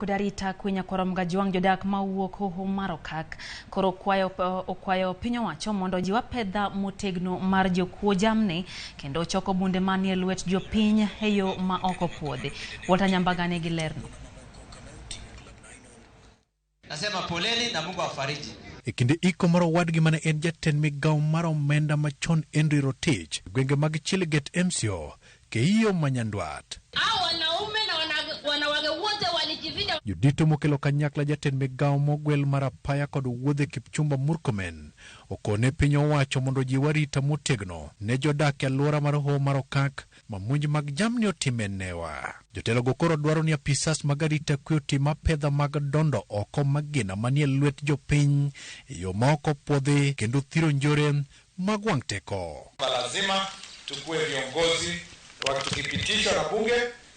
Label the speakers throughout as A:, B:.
A: Kod arita kwe nyakwar Mgajwang' jodak mawuok Hoho mar Okak koro okwayo, okwayo piny owacho mondo ojiw apedha motegno mar jokuo jamni kendo choko bunde manie lwet jopiny e yo ma ok opuodhi. Walter Nyambaga nigi lerno.
B: Nasema poleni na Mungu awafariji.
C: E kinde iko mar owadgi mane en jatend migawo mar omenda machon Henry Rotich e gwenge mag Chiliget MCO, Keiyo ma Nyandwat.
D: Hao wanaume na wanawake wote walijificha.
C: Jodito mokelo kanyakla jatend migawo mogwel mar apaya kod wuodhe Kipchumba Murkomen okone piny owacho mondo ojiw arita motegno ne jodak e alwora mar Hoho mar Okak ma monj mag jamni otime newa. Jotelogo koro dwaro ni apisas mag arita kwe otim apedha mag dondo oko magina manie lwet jopiny e yo ma ok opuodhi kendo thiro njore mag wang' teko.
E: Lazima tukue viongozi tukipitishwa na bunge,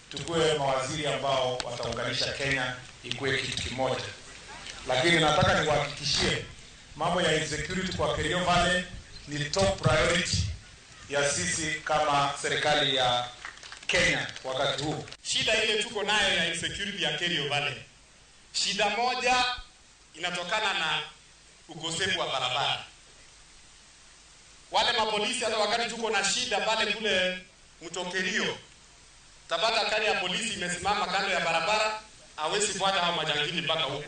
E: tukue mawaziri ambao wataunganisha Kenya ikuwe kitu kimoja. Lakini nataka niwahakikishie mambo ya insecurity kwa Kerio Valley ni top priority ya sisi kama serikali ya Kenya wakati huu.
F: Shida ile tuko nayo ya insecurity ya Kerio Valley, shida moja inatokana na ukosefu wa barabara. Wale mapolisi hata wakati tuko na shida pale kule mto Kerio, tabata kari ya polisi imesimama kando ya barabara, hawezi fuata hao majangili mpaka huko.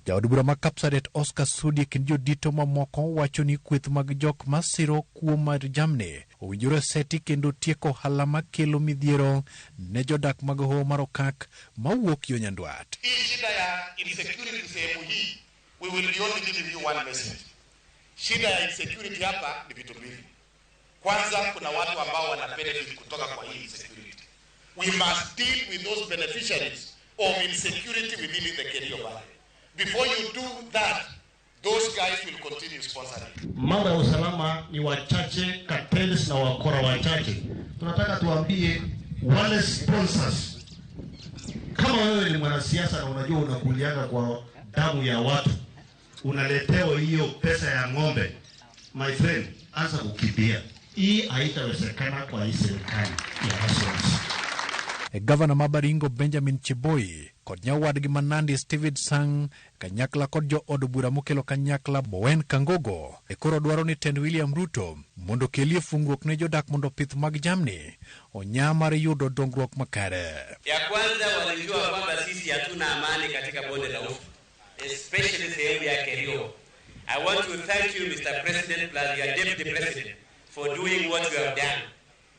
C: Jaod bura ma Kapsaret Oscar Sudi e kind jodito mamoko wacho ni kweth mag jok masiro kuo mar jamni owinjore seti kendo tieko ohala makelo midhiero ne jodak mag Hoho mar Okak mawuok yo Nyandwat.
F: Hii shida ya insecurity sehemu hii, we will be only giving you one message. Shida ya insecurity hapa ni vitu mbili. Kwanza, kuna watu ambao wana benefit kutoka kwa hii insecurity. We must deal with those beneficiaries of insecurity within the Kerio Valley. Before you do that, those guys will continue sponsoring.
G: Mambo ya usalama ni wachache, cartels na wakora wachache. Tunataka tuambie wale sponsors, kama wewe ni mwanasiasa na unajua unakulianga kwa damu ya watu, unaletewa hiyo pesa ya ng'ombe, my friend, anza kukimbia. Hii haitawezekana kwa hii serikali ya Nationals.
C: Gavana ma Baringo Benjamin Cheboi kod nyawadgi ma Nandi Steven Sang kanyakla kod jo od bura mokelo kanyakla Bowen Kangogo e koro dwaro ni tend William Ruto mondo okelie fungruok ne jodak mondo pith mag jamni onya mar yudo dongruok makare.
H: Ya kwanza walijua kwamba sisi hatuna amani katika bonde la Ufa, especially sehemu ya Kerio. I want to thank you, Mr. President, plus your Deputy President, for doing what you have done.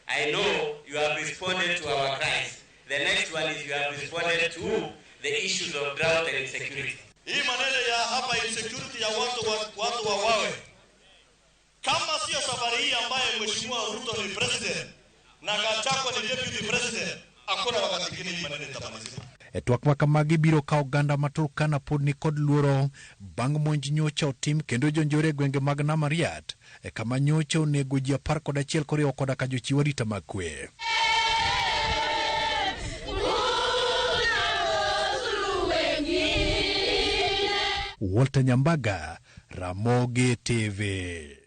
H: I know you have responded to our cries. The next one is you have responded to the issues of drought and insecurity.
I: Hii maneno ya hapa insecurity ya watu wa wawe. Kama sio safari hii ambaye Mheshimiwa Ruto ni president na Gachagua ni deputy president, hakuna wakati mwingine hii maneno itamalizika.
C: E twak ma kamagi biro ka oganda ma Turkana pod ni kod luoro bang' monj nyocha otim kendo jonjore e gwenge mag Namariat e kama nyocha onego ji 11 koriwo koda ka jochiw arita mag kwe. Walter Nyambaga, Ramogi TV.